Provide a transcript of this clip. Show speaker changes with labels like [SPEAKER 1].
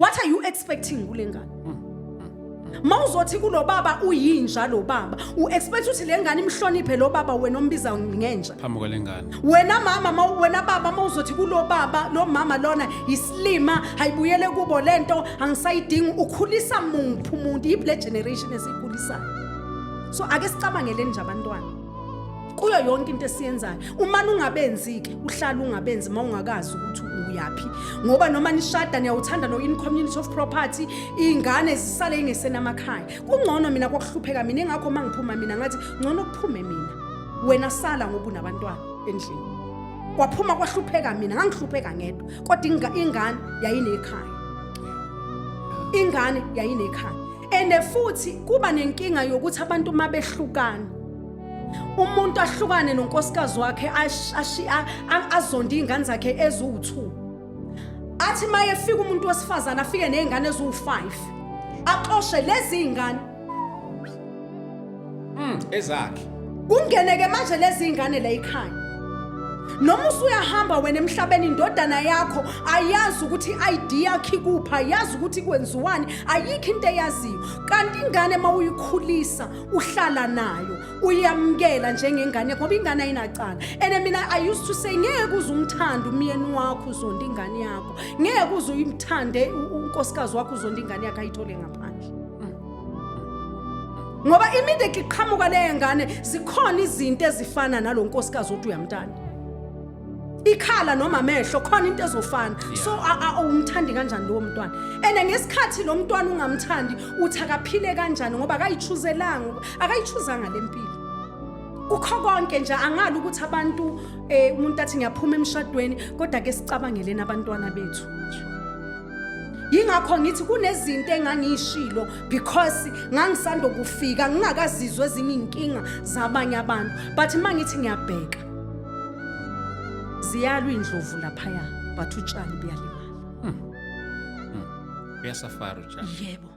[SPEAKER 1] What are you expecting kule ngane? Mawuzothi kulo baba uyinja lo baba, u-expect ukuthi le ngane imhloniphe lo baba wena ombiza ngenja.
[SPEAKER 2] Phambi kwale ngane.
[SPEAKER 1] Wena mama ma wena baba mawuzothi kulo baba lo mama lona isilima ayibuyele kubo lento angisayidingi ukhulisa muphi umuntu yiphi le generation esiyikhulisayo. So ake sicabangeleni nje abantwana. Kuyo yonke into esiyenzayo umane ungabenzi-ke uhlala ungabenzi uma ungakazi ukuthi uyaphi ngoba noma nishada niyawuthanda no-in community of property iy'ngane zisale ingesenamakhaya kungcono mina kwakuhlupheka mina ingakho uma ngiphuma mina ngathi ngcono kuphume mina wena sala ngoba unabantwana endlini kwaphuma kwahlupheka mina ngangihlupheka ngedwa kodwa ingane yayinekhaya ingane yayinekhaya and futhi kuba nenkinga yokuthi abantu uma behlukana umuntu ahlukane nonkosikazi wakhe azonde iy'ngane zakhe eziwu-2 athi uma efika umuntu wesifazane afike ney'ngane eziwu-5 axoshe lezi y'ngane
[SPEAKER 2] Ezakhe.
[SPEAKER 1] Kungeneke manje lezi y'ngane la ekhaya noma usuyahamba wena emhlabeni indodana yakho ayazi ukuthi i-ID yakho ikuphi ayazi ukuthi kwenziwani ayikho into eyaziyo kanti ingane uma uyikhulisa uhlala nayo uyamukela njengengane ngoba ingane ayinacala and mina I used to say ngeke uze umthande umyeni wakho uzonda ingane yakho ngeke uze uyimthande unkosikazi wakho uzonda ingane yakho ayithole ngaphandle ngoba immediately iqhamuka leyo ngane zikhona izinto ezifana nalo nkosikazi othi uyamthanda ikhala noma amehlo khona into ezofana so awumthandi kanjani lowo mntwana and ngesikhathi lo mntwana ungamthandi uthi akaphile kanjani ngoba akayichuzelanga akayichuzanga lempilo kukho konke nje angali ukuthi abantu eh umuntu athi ngiyaphuma emshadweni kodwa ke sicabangeleni abantwana bethu yingakho ngithi kunezinto engangiyishilo because ngangisanda kufika ngingakazizwa ezinye inkinga zabanye abantu but mangithi ngiyabheka ziyalwa indlovu laphaya but utshani buyalimala
[SPEAKER 2] Uyasafara utshani.
[SPEAKER 1] Yebo.